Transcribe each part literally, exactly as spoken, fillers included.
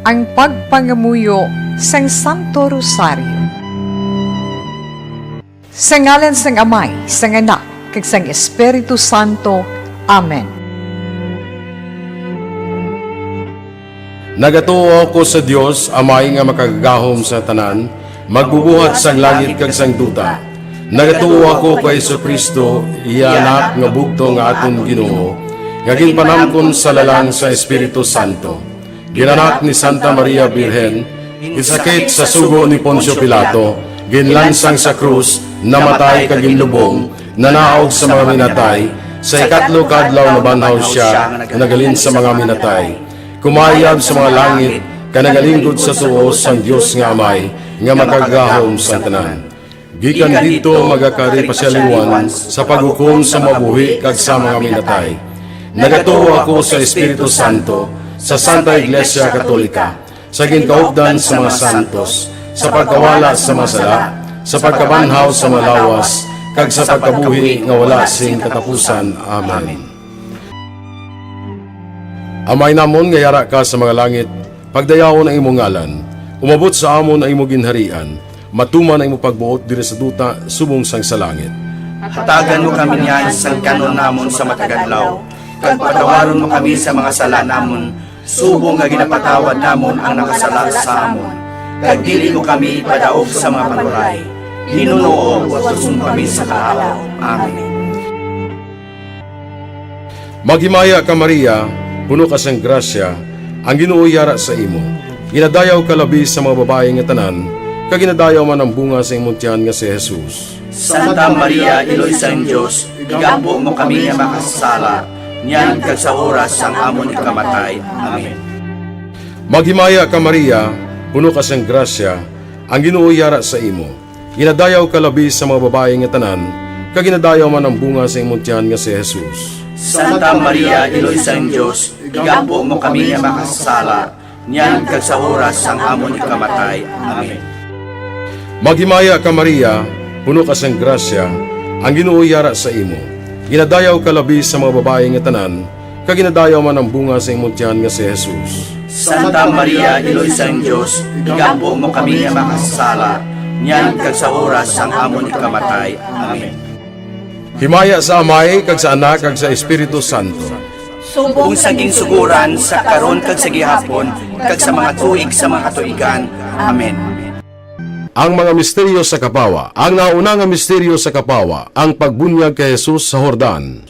Ang pagpangamuyo sang Santo Rosario. Sa ngalan sang Amay, sang Anak, kag sang Espiritu Santo. Amen. Nagatuo ako sa Dios, Amay nga makagagahom sa tanan, magbubuhat sang langit kag sang duta. Nagatuo ako kay Jesu-Cristo, iya Anak nga bugtong nga aton Ginoo, nga ginpanamkon sa lalang sa Espiritu Santo. Ginanak ni Santa Maria Birhen, ginsakit sa sugo ni Poncio Pilato, ginlansang sa krus, namatay kag ginlubong, nanaog sa mga minatay, sa ikatlo ka adlaw nabanhaw sia, naghalin sa mga minatay. Kumayab sa mga langit, kag nagalinggod sa tuo sang Dios nga Amay, nga makagagahom sang tanan. Gikan didto magakari pa sia liwat sa paghukom sa mga buhi kag sa mga minatay. Nagatuo ako sa Espiritu Santo, sa Santa Iglesia Katolika, sa ginkaupdan sa mga santos, sa pagkawala sa mga sala, sa pagkabanhaw sa mga lawas, kag sa pagkabuhi nga wala sing katapusan. Amen. Amay namon nga yara ka sa mga langit, pagdayawon ang imo ngalan. Umabot sa amon ang imo ginharian. Matuman ang imo pagbuot diri sa duta subong sang sa langit. Hatagan mo kami niyan sang kan-on namon sa matag adlaw, kag patawaron mo kami sa mga sala namon, subong nga ginapatawad namon ang nakasala sa amon. Kag dili mo kami ipadaog sa mga panuray. Ginoo, watuson mo kami sa kahawa. Amen. Maghimaya ka, Maria, puno ka sang grasya, ang Ginoo yara sa imo. Ginadayaw ka labi sa mga babayi nga tanan, kag ginadayaw man ang bunga sa imong tiyan nga si Jesus. Santa Maria, Iloy sang Dios, igampo mo kami nga makasasala, niyan kag sa oras sang amon ikamatay. Amen. Maghimaya ka, Maria, puno ka sang grasya, ang Ginoo yara sa imo. Ginadayaw ka labi sa mga babayi nga tanan, kag ginadayaw man ang bunga sa imong tiyan nga si Jesus. Santa Maria, Iloy sang Dios, igampo mo kami nga makasasala, niyan kag sa oras sang amon ikamatay. Amen. Maghimaya ka, Maria, puno ka sang grasya, ang Ginoo yara sa imo. Ginadayaw ka labi sa mga babayi nga tanan, kag ginadayaw man ang bunga sa imong tiyan nga si Jesus. Santa Maria, Iloy sang Dios, igampo mo kami nga makasasala, niyan kag sa oras sang amon ikamatay. Amen. Himaya sa Amay, kag sa Anak, kag sa Espiritu Santo. Subong sa ginsugoran, sa karon, kag sa gihapon, kag sa mga tuig sa mga katuigan. Amen. Ang mga misteryo sa kapawa. Ang nauna nga misteryo sa kapawa, ang pagbunyag kay Jesus sa Jordan.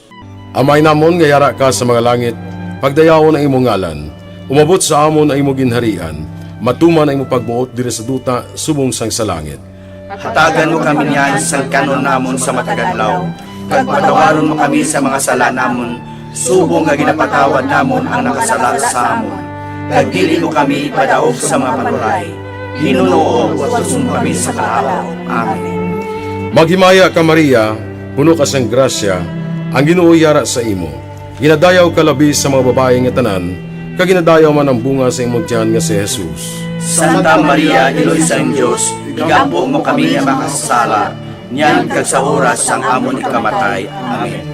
Amay namon nga yara ka sa mga langit, pagdayawon ang imo ngalan. Umabot sa amon ang imo ginharian. Matuman ang imo pagbuot diri sa duta subong sang sa langit. Hatagan mo kami niyan sang kan-on namon sa matag adlaw, kag patawaron mo kami sa mga sala namon, subong nga ginapatawad namon ang nakasala sa amon. Kag dili mo kami ipadaog sa mga panuray. Ginoo, watuson mo kami sa kahawa. Amen. Maghimaya ka, Maria, puno ka sang grasya, ang Ginoo yara sa imo. Ginadayaw ka labi sa mga babayi nga tanan, kag ginadayaw man ang bunga sa imong tiyan nga si Jesus. Santa Maria, Iloy sang Dios, igampo mo kami nga makasasala, niyan kag sa oras sang amon ikamatay. Amen.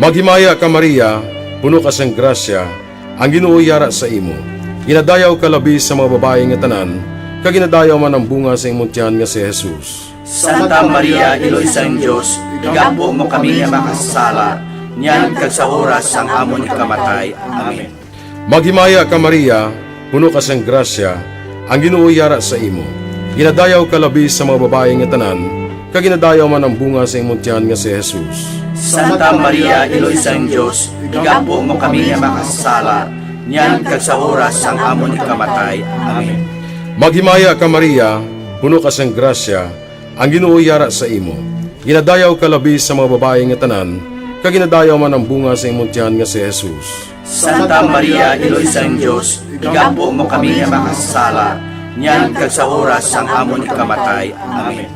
Maghimaya ka, Maria, puno ka sang grasya, ang Ginoo yara sa imo. Ginadayaw ka labi sa mga babayi nga tanan, kag ginadayaw man ang bunga sa imong tiyan nga si Jesus. Santa Maria, Iloy sang Dios, igampo mo kami nga makasasala, niyan kag sa oras sang amon ikamatay. Amen. Maghimaya ka, Maria, puno ka sang grasya, ang Ginoo yara sa imo. Ginadayaw ka labi sa mga babayi nga tanan, kag ginadayaw man ang bunga sa imong tiyan nga si Jesus. Santa Maria, Iloy sang Dios, igampo mo kami nga makasasala, niyan kag sa oras sang amon ikamatay. Amen. Maghimaya ka, Maria, puno ka sang grasya, ang Ginoo yara sa imo. Ginadayaw ka labi sa mga babayi nga tanan, kag ginadayaw man ang bunga sa imong tiyan nga si Jesus. Santa Maria, Iloy sang Dios, igampo mo kami nga makasasala, niyan kag sa oras sang amon ikamatay. Amen.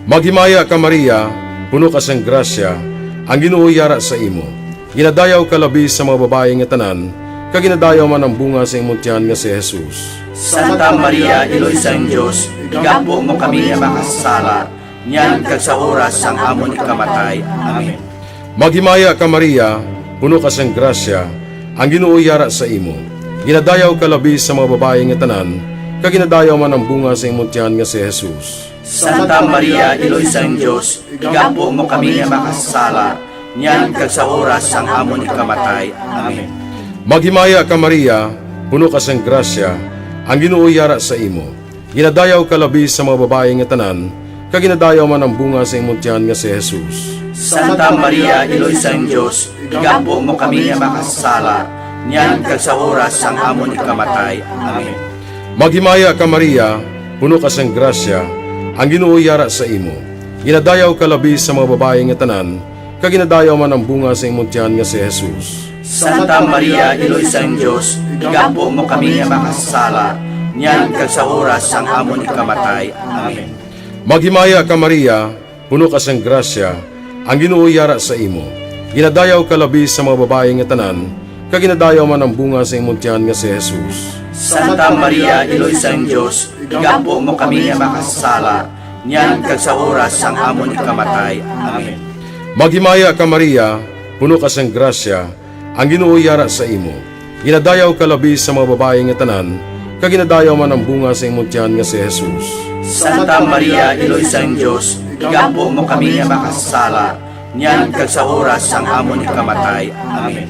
Maghimaya ka, Maria, puno ka sang grasya, ang Ginoo yara sa imo. Ginadayaw ka labi sa mga babayi nga tanan, kag ginadayaw man ang bunga sa imong tiyan nga si Jesus. Santa Maria, Iloy sang Dios, igampo mo kami nga makasasala, niyan kag sa oras sang amon ikamatay. Amen. Maghimaya ka, Maria, puno ka sang grasya, ang Ginoo yara sa imo. Ginadayaw ka labi sa mga babayi nga tanan, kag ginadayaw man ang bunga sa imong tiyan nga si Jesus. Santa Maria, Iloy sang Dios, igampo mo kami nga makasasala, niyan kag sa oras sang amon ikamatay. Amen. Maghimaya ka, Maria, puno ka sang grasya, ang Ginoo yara sa imo. Ginadayaw ka labi sa mga babayi nga tanan, kag ginadayaw man ang bunga sa imong tiyan nga si Jesus. Santa Maria, Iloy sang Dios, igampo mo kami nga makasasala, niyan kag sa oras sang amon ikamatay. Amen. Maghimaya ka, Maria, puno ka sang grasya, ang Ginoo yara sa imo. Ginadayaw ka labi sa mga babayi nga tanan, kag ginadayaw man ang bunga sa imong tiyan nga si Jesus. Santa Maria, Iloy sang Dios, igampo mo kami nga makasasala, niyan kag sa oras sang amon ikamatay. Amen. Maghimaya ka, Maria, puno ka sang grasya, ang Ginoo yara sa imo. Ginadayaw ka labi sa mga babayi nga tanan, kag ginadayaw man ang bunga sa imong tiyan nga si Jesus. Santa Maria, Iloy sang Dios, igampo mo kami nga makasasala, niyan kag sa oras sang amon ikamatay. Amen. Maghimaya ka, Maria, puno ka sang grasya, ang Ginoo yara sa imo. Ginadayaw ka labi sa mga babayi nga tanan, kag ginadayaw man ang bunga sa imong tiyan nga si Jesus. Santa Maria, Iloy sang Dios, igampo mo kami nga makasasala, niyan kag sa oras sang amon ikamatay. Amen.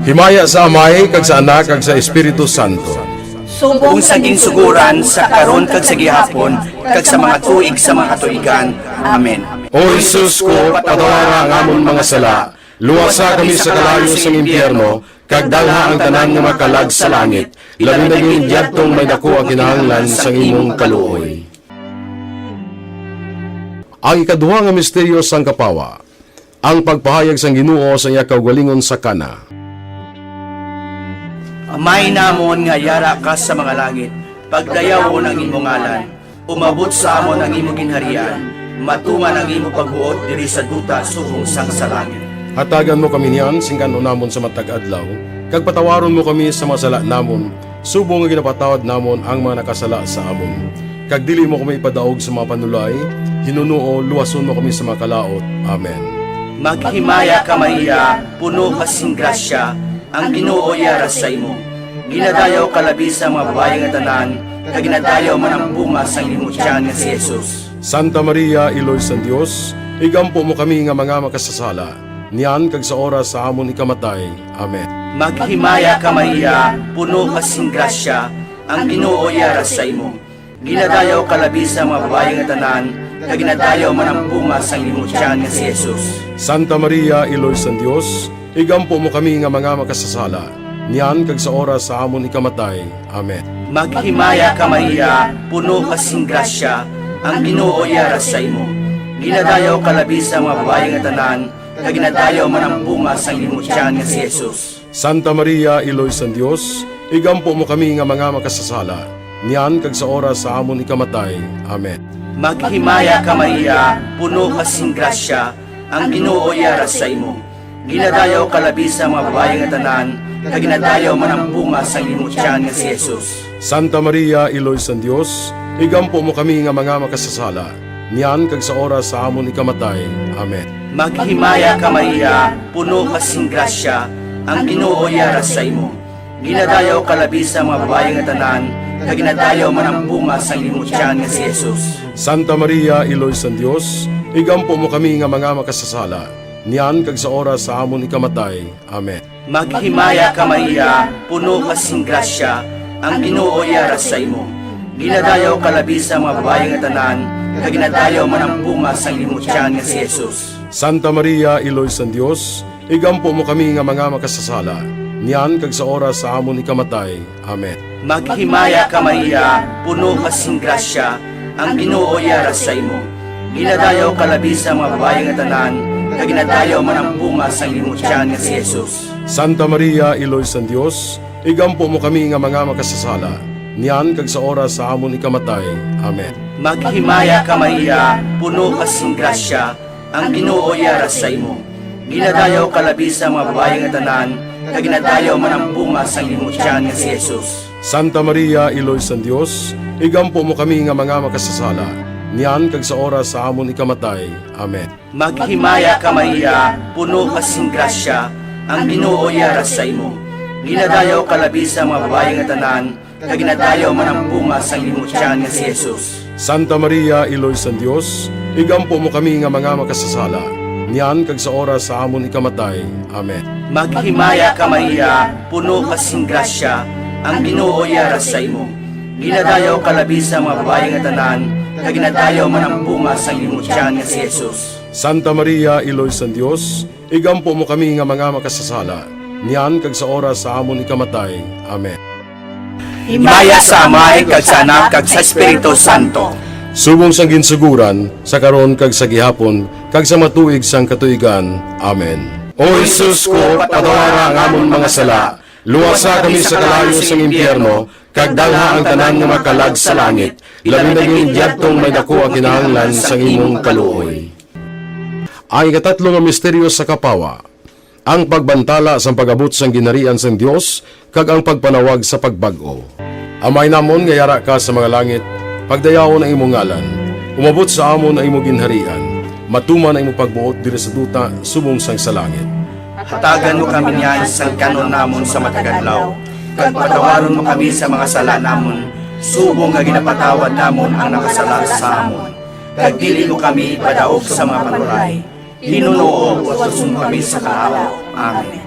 Himaya sa Amay, kag sa Anak, kag sa Espiritu Santo. Subong sa ginsuguran, sa karon, kag sa gihapon, kag sa mga tuig sa mga katuigan. Amen. O Jesus ko, patawara ang amon mga sala, luwasa kami sa kalayo sang impyerno, kag dalha ang tanan nga mga kalag sa langit, labi na gid yadtong may daku ang kinahanglan sang imong kaluoy. Ang ikaduha nga misteryo sang kapawa, ang pagpahayag sang Ginoo sa iya kaugalingon sa Cana. Amay namon nga yara ka sa mga langit, pagdayawon ang imo ngalan. Umabot sa amon ang imo ginharian, matuman ang imo pagbuot diri sa duta subong sang sa langit. Hatagan mo kami niyan sing kan-on namon sa matag adlaw, kag patawaron mo kami sa mga sala namon, subong nga ginapatawad namon ang mga nakasala sa amon. Kag dili mo kami ipadaog sa mga panulay, hinunoo, luwason mo kami sa mga kalaut. Amen. Maghimaya ka, Maria, puno ka sing grasya, ang Ginoo yara sa imo. Ginadayaw ka labi sa mga babayi nga tanan, kag ginadayaw man ang bunga sang imo tiyan nga si Jesus. Santa Maria, Iloy sang Dios, igampo mo kami nga mga makasasala, niyan kag sa oras sa amon ikamatay. Amen. Maghimaya ka, Maria, puno ka sing grasya, ang Ginoo yara sa imo. Ginadayaw ka labi sa mga babayi nga tanan, kag ginadayaw man ang bunga sang imo tiyan nga si Jesus. Santa Maria, Iloy sang Dios, igampo mo kami nga mga makasasala, niyan kag sa oras sa amon ikamatay. Amen. Maghimaya ka, Maria, puno ka sing grasya, ang Ginoo yara sa imo. Ginadayaw ka labi sa mga babayi nga tanan, kag ginadayaw man ang bunga sang imo tiyan nga si Jesus. Santa Maria, Iloy sang Dios, igampo mo kami nga mga makasasala, niyan kag sa oras sa amon ikamatay. Amen. Maghimaya ka, Maria, puno ka sing grasya, ang Ginoo yara sa imo. Ginadayaw ka labi sa mga babayi nga tanan, kag ginadayaw man ang bunga sang imo tiyan nga si Jesus. Santa Maria, Iloy sang Dios, igampo mo kami nga mga makasasala, niyan kag sa oras sa amon ikamatay. Amen. Maghimaya ka, Maria, puno ka sing grasya, ang Ginoo yara sa imo. Ginadayaw ka labi sa mga babayi nga tanan, kag ginadayaw man ang bunga sang imo tiyan nga si Jesus. Santa Maria, Iloy sang Dios, igampo mo kami nga mga makasasala, niyan kag sa oras sa amon ikamatay. Amen. Maghimaya ka, Maria, puno ka sing grasya, ang Ginoo yara sa imo. Ginadayaw ka labi sa mga babayi nga tanan, kag ginadayaw man ang bunga sang imo tiyan nga si Jesus. Santa Maria, Iloy sang Dios, igampo mo kami nga mga makasasala, niyan kag sa oras sa amon ikamatay. Amen. Maghimaya ka, Maria, puno ka sing grasya, ang Ginoo yara sa imo. Ginadayaw ka labi sa mga babayi nga tanan, kag ginadayaw man ang bunga sang imo tiyan nga si Jesus. Santa Maria, Iloy sang Dios, igampo mo kami nga mga makasasala, niyan kag sa oras sa amon ikamatay. Amen. Maghimaya ka, Maria, puno ka sing grasya, ang Ginoo yara sa imo. Ginadayaw ka labi sa mga babayi nga tanan, kag ginadayaw man ang bunga sang imo tiyan nga si Jesus. Santa Maria, Iloy sang Dios, igampo mo kami nga mga makasasala, niyan kag sa oras sa amon ikamatay. Amen. Maghimaya ka, Maria, puno ka sing grasya, ang Ginoo yara sa imo. Ginadayaw ka labi sa mga babayi nga tanan, kag ginadayaw man ang bunga sang imong tiyan nga si Jesus. Santa Maria, Iloy sang Dios, igampo mo kami nga mga makasasala, niyan kag sa oras sa amon ikamatay. Amen. Maghimaya ka, Maria, puno ka sing grasya, ang Ginoo yara sa imo. Ginadayaw ka labi sa mga babayi nga tanan, kag ginadayaw man ang bunga sang imong tiyan nga si Jesus. Santa Maria, Iloy sang Dios, igampo mo kami nga mga makasasala, niyan kag sa oras sa amon ikamatay. Amen. Himaya sa Amay, kag sa Anak, kag sa Espiritu Santo. Subong sang ginsugoran, sa karon kag sa gihapon, kag sa mga tuig sang katuigan. Amen. O Jesus ko, patawara ang amon mga sala, luwasa kami sa kalayo sang impyerno, kag dalha ang tanan nga makalag sa langit, labi na gid yadtong may daku ang kinahanglan sang imong kaluoy. Ang ikatatlo nga misteryo sa kapawa, ang pagbantala sang pag-abot sang ginharian sang Dios kag ang pagpanawag sa pagbag-o. Amay namon nga yara ka sa mga langit, pagdayawon ang imong ngalan. Umabot sa amon ang imong ginharian. Matuman ang imong pagbuot diri sa duta subong sang sa langit. Hatagan mo kami niyan sang kan-on namon sa matag adlaw, kag patawaron mo kami sa mga sala namon, subong nga ginapatawad namon ang nakasala sa amon. Kag dili mo kami ipadaog sa mga panulay. Ginoo, uwason mo kami sa kalawa. Amen.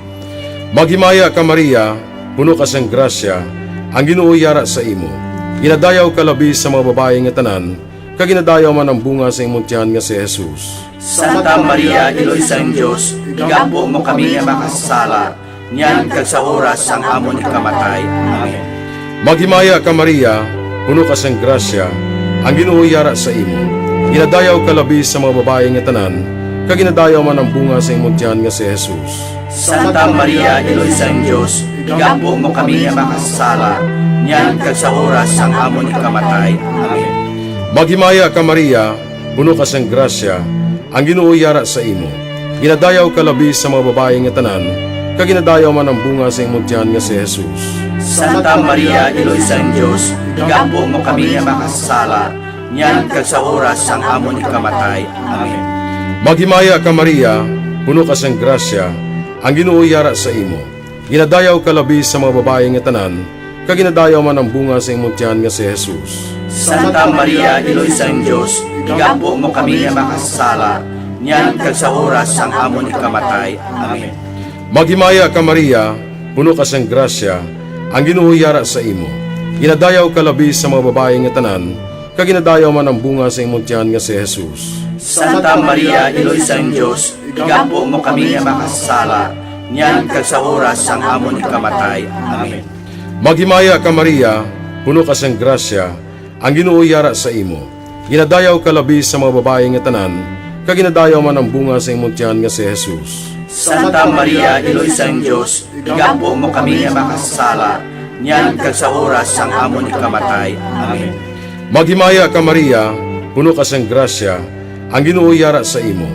Maghimaya ka, Maria, puno ka sang grasya, ang Ginoo yara sa imo. Ginadayaw ka labi sa mga babayi nga tanan, kag ginadayaw man ang bunga sa imong tiyan nga si Jesus. Santa Maria, Iloy sang Dios, igampo mo kami nga makasasala, niyan kag sa oras sang amon ikamatay. Amen. Maghimaya ka, Maria, puno ka sang grasya, ang Ginoo yara sa imo. Ginadayaw ka labi sa mga babayi nga tanan, kag ginadayaw man ang bunga sa imong tiyan nga si Jesus. Santa Maria, Iloy sang Dios, igampo mo kami nga makasasala, niyan kag sa oras sang amon ikamatay. Amen. Maghimaya ka, Maria, puno ka sang grasya, ang Ginoo yara sa imo. Ginadayaw ka labi sa mga babayi nga tanan, kag ginadayaw man ang bunga sa imong tiyan nga si Jesus. Santa Maria, Iloy sang Dios, igampo mo kami nga makasasala, niyan kag sa oras sang amon ikamatay. Amen. Maghimaya ka, Maria, puno ka sang grasya, ang Ginoo yara sa imo. Ginadayaw ka labi sa mga babayi nga tanan, kag ginadayaw man ang bunga sa imong tiyan nga si Jesus. Santa Maria, Iloy sang Dios, igampo mo kami nga makasasala, niyan kag sa oras sang amon ikamatay. Amen. Maghimaya ka, Maria, puno ka sang grasya, ang Ginoo yara sa imo. Ginadayaw ka labi sa mga babayi nga tanan, kag ginadayaw man ang bunga sa imong tiyan nga si Jesus. Santa Maria, Iloy sang Dios, igampo mo kami nga makasasala, niyan kag sa oras sang amon ikamatay. Amen. Maghimaya ka, Maria, puno ka sang grasya, ang Ginoo yara sa imo. Ginadayaw ka labi sa mga babayi nga tanan, kag ginadayaw man ang bunga sa imong tiyan nga si Jesus. Santa Maria, Iloy sang Dios, igampo mo kami nga makasasala, niyan kag sa oras sang amon ikamatay. Amen. Maghimaya ka, Maria, puno ka sang grasya, ang Ginoo yara sa imo.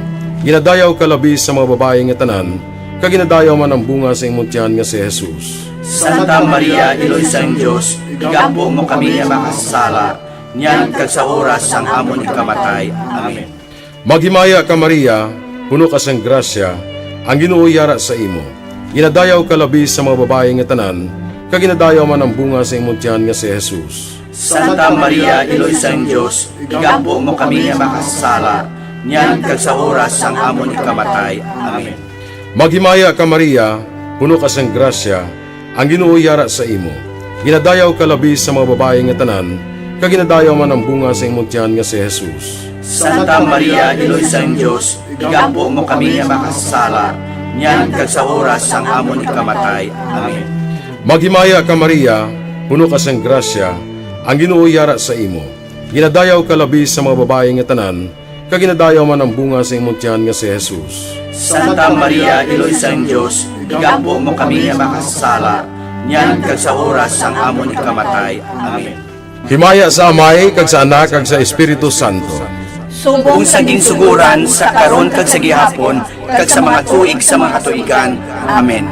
Ginadayaw ka labi sa mga babayi nga tanan, kag ginadayaw man ang bunga sa imong tiyan nga si Jesus. Santa Maria, Iloy sang Dios, igampo mo kami nga makasasala, niyan kag sa oras sang amon ikamatay. Amen. Maghimaya ka, Maria, puno ka sang grasya, ang Ginoo yara sa imo. Ginadayaw ka labi sa mga babayi nga tanan, kag ginadayaw man ang bunga sa imong tiyan nga si Jesus. Santa Maria, Iloy sang Dios, igampo mo kami nga makasasala, niyan kag sa oras sang amon ikamatay. Amen. Maghimaya ka, Maria, puno ka sang grasya, ang Ginoo yara sa imo. Ginadayaw ka labi sa mga babayi nga tanan, kag ginadayaw man ang bunga sa imong tiyan nga si Jesus. Santa Maria, Iloy sang Dios, igampo mo kami nga makasasala, niyan kag sa oras sang amon ikamatay. Amen. Maghimaya ka, Maria, puno ka sang grasya, ang Ginoo yara sa imo. Ginadayaw ka labi sa mga babayi nga tanan, kag ginadayaw man ang bunga sa imong tiyan nga si Jesus. Santa Maria, Iloy sang Dios, igampo mo kami nga makasasala, niyan kag sa oras sang amon ikamatay. Amen. Himaya sa Amay, kag sa Anak, kag sa Espiritu Santo. Subong sa ginsugoran, sa karon, kag sa gihapon, kag sa mga tuig sa mga katuigan. Amen.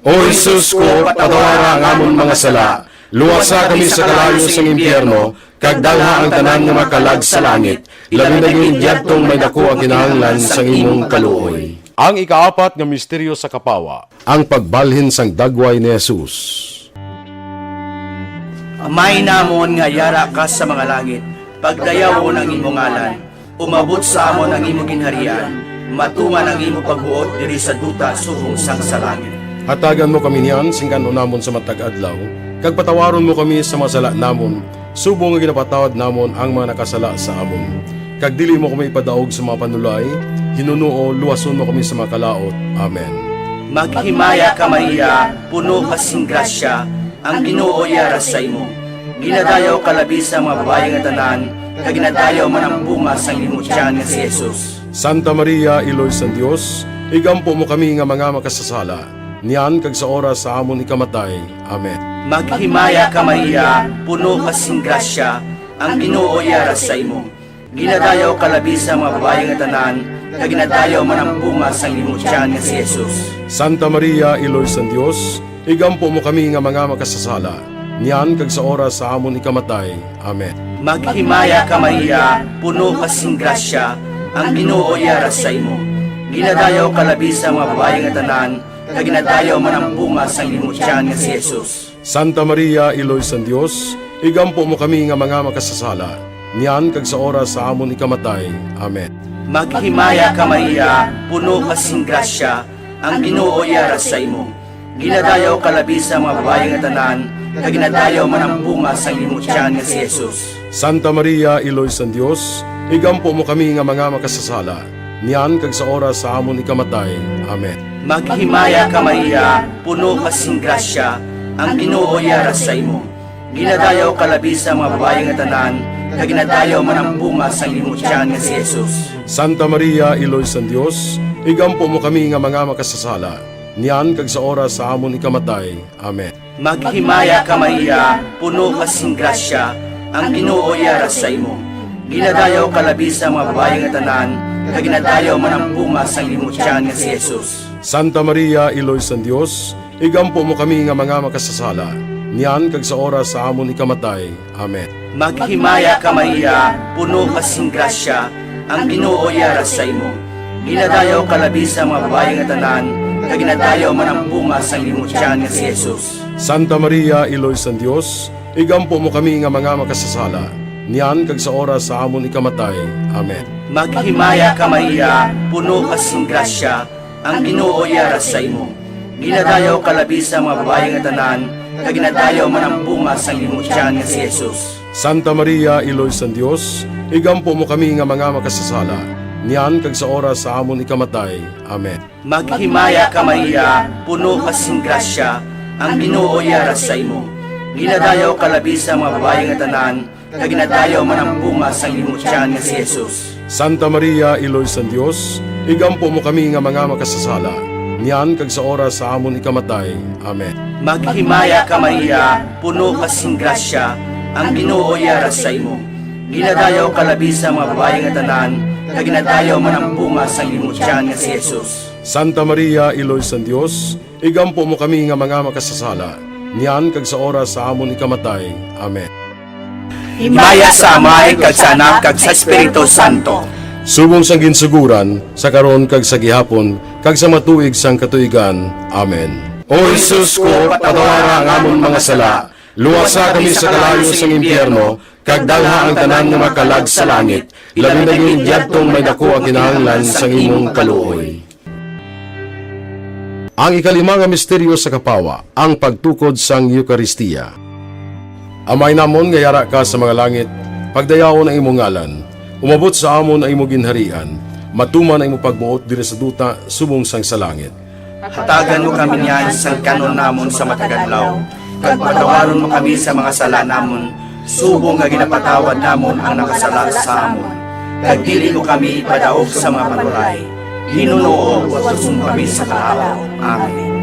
O Jesus ko, patawara ang amon mga sala, luwasa kami sa kalayo sang impyerno, kag dalha ang tanan nga makalag sa langit, labi na gid yadtong may daku ang kinahanglan sang imong kaluoy. Ang ikaapat nga misteryo sa kapawa, ang pagbalhin sang dagway ni Jesus. Amay namon nga yara ka sa mga langit, pagdayawon ang imo ngalan. Umabot sa amon ang imo ginharian, matuman ang imo pagbuot diri sa duta subong sang sa langit. Hatagan mo kami niyan sing kan-on namon sa matag adlaw, kag patawaron mo kami sa mga sala namon, subong nga ginapatawad namon ang mga nakasala sa amon. Kag dili mo kami ipadaog sa mga panulay, hinunoo, luwason mo kami sa mga kalaut. Amen. Maghimaya ka, Maria, puno ka sing grasya, ang Ginoo yara sa imo. Ginadayaw ka labi sa mga babayi nga tanan, kag ginadayaw man ang bunga sang imo tiyan nga si Jesus. Santa Maria, Iloy sang Dios, igampo mo kami nga mga makasasala, niyan kag sa oras sa amon ikamatay. Amen. Maghimaya ka, Maria, puno ka sing grasya, ang Ginoo yara sa imo. Ginadayaw ka labi sa mga babayi nga tanan, kag ginadayaw man ang bunga sang imo tiyan nga si Jesus. Santa Maria, Iloy sang Dios, igampo mo kami nga mga makasasala, niyan kag sa oras sa amon ikamatay. Amen. Maghimaya ka, Maria, puno ka sing grasya, ang Ginoo yara sa imo. Ginadayaw ka labi sa mga babayi nga tanan, kag ginadayaw man ang bunga sang imo tiyan nga si Jesus. Santa Maria, Iloy sang Dios, igampo mo kami nga mga makasasala, niyan kag sa oras sa amon ikamatay. Amen. Maghimaya ka, Maria, puno ka sing grasya, ang Ginoo yara sa imo. Ginadayaw ka labi sa mga babayi nga tanan, kag ginadayaw man ang bunga sang imo tiyan nga si Jesus. Santa Maria, Iloy sang Dios, igampo mo kami nga mga makasasala, niyan kag sa oras sa amon ikamatay. Amen. Maghimaya ka, Maria, puno ka sing grasya, ang Ginoo yara sa imo. Ginadayaw ka labi sa mga babayi nga tanan, kag ginadayaw man ang bunga sang imo tiyan nga si Jesus. Santa Maria, Iloy sang Dios, igampo mo kami nga mga makasasala, niyan kag sa oras sa amon ikamatay. Amen. Maghimaya ka, Maria, puno ka sing grasya, ang Ginoo yara sa imo. Ginadayaw ka labi sa mga babayi nga tanan, kag ginadayaw man ang bunga sang imo tiyan nga si Jesus. Santa Maria, Iloy sang Dios, igampo mo kami nga mga makasasala, niyan kag sa oras sa amon ikamatay. Amen. Maghimaya ka, Maria, puno ka sing grasya, ang Ginoo yara sa imo. Ginadayaw ka labi sa mga babayi nga tanan, kag ginadayaw man ang bunga sang imo tiyan nga si Jesus. Santa Maria, Iloy sang Dios, igampo mo kami nga mga makasasala, niyan kag sa oras sa amon ikamatay. Amen. Maghimaya ka, Maria, puno ka sing grasya, ang Ginoo yara sa imo. Ginadayaw ka labi sa mga babayi nga tanan, kag ginadayaw man ang bunga sang imo tiyan nga si Jesus. Santa Maria, Iloy sang Dios, igampo mo kami nga mga makasasala, niyan kag sa oras sa amon ikamatay. Amen. Maghimaya ka, Maria, puno ka sing grasya, ang Ginoo yara sa imo. Ginadayaw ka labi sa mga babayi nga tanan, kag ginadayaw man ang bunga sang imo tiyan nga si Jesus. Santa Maria, Iloy sang Dios, igampo mo kami nga mga makasasala, niyan kag sa oras sa amon ikamatay. Amen. Maghimaya ka, Maria, puno ka sing grasya, ang Ginoo yara sa imo. Ginadayaw ka labi sa mga babayi nga tanan, kag ginadayaw man ang bunga sang imo tiyan nga si Jesus. Santa Maria, Iloy sang Dios, igampo mo kami nga mga makasasala, niyan kag sa oras sa amon ikamatay. Amen. Himaya sa Amay, kag sa Anak, kag sa Espiritu Santo. Subong sang ginsuguran, sa karon, kag sa gihapon, kag sa mga tuig sang katuigan. Amen. O Jesus ko, patawara ang amon mga sala, luwasa kami sa kalayo sang impyerno, kag dalha ang tanan nga mga kalag sa langit, labi na gid yadtong may daku ang kinahanglan sang imong kaluoy. Ang ikalima nga misteryo sa kapawa, ang pagtukod sang Eukaristia. Amay namon nga yara ka sa mga langit, pagdayawon ang imo ngalan, umabot sa amon ang imo ginharian, matuman ang imo pagbuot diri sa duta subong sang sa langit. Hatagan mo kami niyan sang kan-on namon sa matag adlaw, kag patawaron mo kami sa mga sala namon, subong nga ginapatawad namon ang nakasala sa amon. Kag dili mo kami ipadaog sa mga panulay, hinunoo, luwason mo kami sa kalaut. Amen.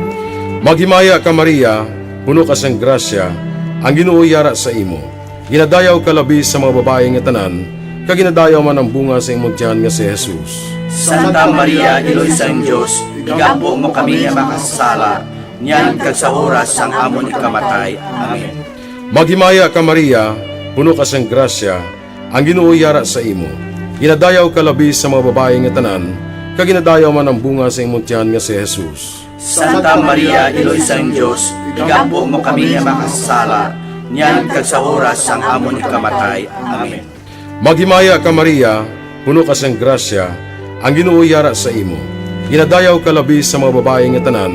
Maghimaya ka, Maria, puno ka sang grasya, ang Ginoo yara sa imo. Ginadayaw ka labi sa mga babayi nga tanan, kag ginadayaw man ang bunga sa imong tiyan nga si Jesus. Santa Maria, Iloy sang Dios, igampo mo kami nga makasasala, niyan kag sa oras sang amon ikamatay. Amen. Maghimaya ka, Maria, puno ka sang grasya, ang Ginoo yara sa imo. Ginadayaw ka labi sa mga babayi nga tanan, kag ginadayaw man ang bunga sa imong tiyan nga si Jesus. Santa Maria, Iloy sang Dios, igampo mo kami nga makasasala, niyan kag sa oras sang amon ikamatay. Amen. Maghimaya ka, Maria, puno ka sang grasya, ang Ginoo yara sa imo. Ginadayaw ka labi sa mga babayi nga tanan,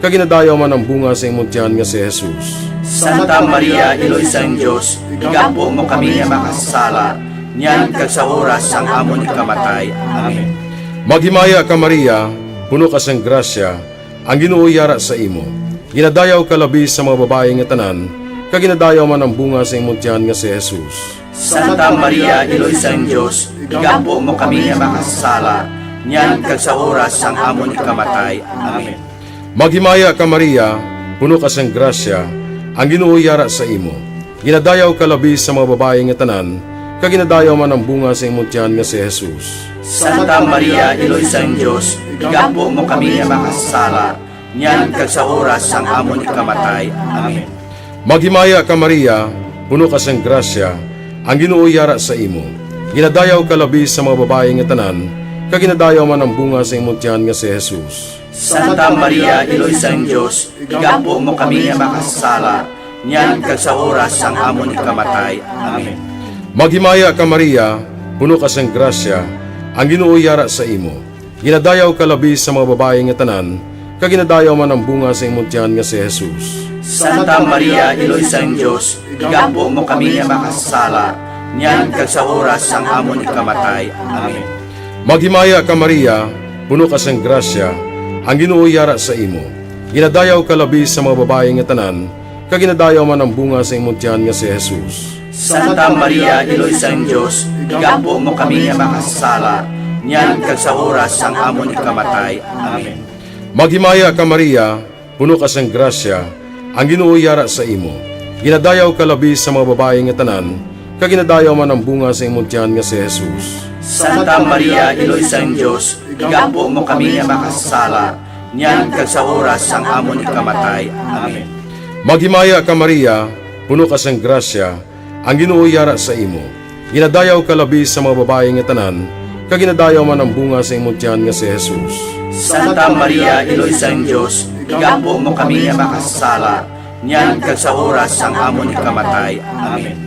kag ginadayaw man ang bunga sa imong tiyan nga si Jesus. Santa Maria, Iloy sang Dios, igampo mo kami nga makasasala, niyan kag sa oras sang amon ikamatay. Amen. Maghimaya ka, Maria, puno ka sang grasya, ang Ginoo yara sa imo. Ginadayaw ka labi sa mga babayi nga tanan, kag ginadayaw man ang bunga sa imong tiyan nga si Jesus. Santa Maria, Iloy sang Dios, igampo mo kami nga makasasala, niyan kag sa oras sang amon ikamatay. Amen. Maghimaya ka, Maria, puno ka sang grasya, ang Ginoo yara sa imo. Ginadayaw ka labi sa mga babayi nga tanan, kag ginadayaw man ang bunga sa imong tiyan nga si Jesus. Santa Maria, Iloy sang Dios, igampo mo kami nga makasasala, niyan kag sa oras sang amon ikamatay. Amen. Maghimaya ka, Maria, puno ka sang grasya, ang Ginoo yara sa imo. Ginadayaw ka labi sa mga babayi nga tanan, kag ginadayaw man ang bunga sa imong tiyan nga si Jesus. Santa Maria, Iloy sang Dios, igampo mo kami nga makasasala, niyan kag sa oras sang amon ikamatay. Amen. Maghimaya ka, Maria, puno ka sang grasya, ang Ginoo yara sa imo. Ginadayaw ka labi sa mga babayi nga tanan, kag ginadayaw man ang bunga sa imong tiyan nga si Jesus. Santa Maria, Iloy sang Dios, igampo mo kami nga makasasala, niyan kag sa oras sang amon ikamatay. Amen. Maghimaya ka, Maria, puno ka sang grasya, ang Ginoo yara sa imo. Ginadayaw ka labi sa mga babayi nga tanan, kag ginadayaw man ang bunga sa imong tiyan nga si Jesus. Santa Maria, Iloy sang Dios, igampo mo kami nga makasasala, niyan kag sa oras sang amon ikamatay. Amen. Maghimaya ka, Maria, puno ka sang grasya, ang Ginoo yara sa imo. Ginadayaw ka labi sa mga babayi nga tanan, kag ginadayaw man ang bunga sa imong tiyan nga si Jesus. Santa Maria, Iloy sang Dios, igampo mo kami nga makasasala, niyan kag sa oras sang amon ikamatay. Amen. Maghimaya ka, Maria, puno ka sang grasya, ang Ginoo yara sa imo. Ginadayaw ka labi sa mga babayi nga tanan, kag ginadayaw man ang bunga sa imong tiyan nga si Jesus. Santa Maria, Iloy sang Dios, igampo mo kami nga makasasala, niyan kag sa oras sang amon ikamatay. Amen.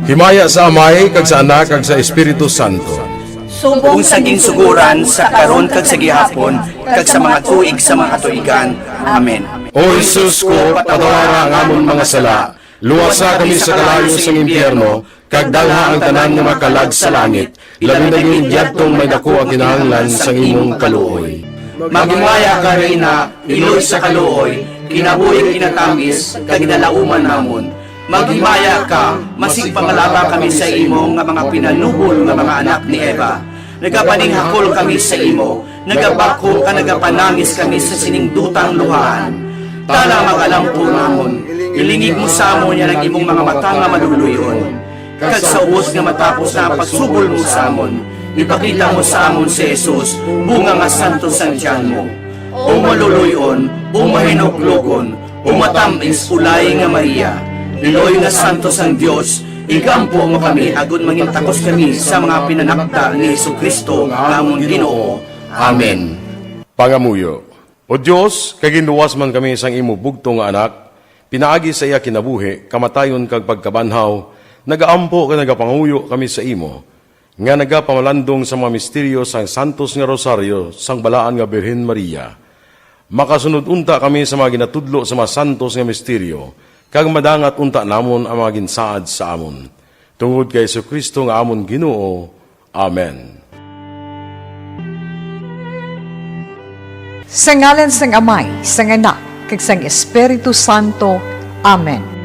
Himaya sa Amay, kag sa Anak, kag sa Espiritu Santo. Subong sa ginsugoran, sa karon, kag sa gihapon, kag sa mga tuig sa mga katuigan. Amen. O Jesus ko, patawara ang amon mga sala, luwasa kami sa kalayo sang impyerno, kag dalha ang tanan nga mga kalag sa langit, labi na gid yadtong may daku ang kinahanglan sang imong kaluoy. Maghimaya ka, Reyna, iloy sa kaluoy, kinabuhi kinatamis, kag ginalauman namon. Maghimaya ka, masig pangalaba kami sa imo nga mga pinanubol nga mga anak ni Eva. Nagapaninghakol kami sa imo, nagabakho ka, nagapanangis kami sa sining dutang luhaan. Tana, mag-alampo namon, ilingig mo sa amon yan ang imong mga mata nga maluluy-on. Kag sa ubos nga matapos na ang pagsubol mo sa amon, ipakita mo sa amon si Jesus, bunga nga santos sang tiyan mo. O maluluy-on, o mahinuklogon, o matamis, ulay nga Maria, iloy nga santos sang Dios, igampo mo kami agod mangin takos kami sa mga pinanakda ni Jesu-Cristo nga amon Ginoo. Amen. Pangamuyo. O Dios, kay ginluwas man kami sang imo bugtong nga Anak, pinaagi sa iya kinabuhi, kamatayon, kag pagkabanhaw, nagaampo kag nagapangamuyo kami sa imo, nga nagapamalandong sa mga misteryo sang santos nga rosaryo sang balaan nga Birhen Maria. Makasunod unta kami sa mga ginatudlo sa mga santos nga misteryo, kag madangat unta namon ang mga ginsaad sa amon. Tungod kay Jesu-Cristo nga amon Ginoo. Amen. Sa ngalan sang Amay, sang Anak, kag sang Espiritu Santo. Amen.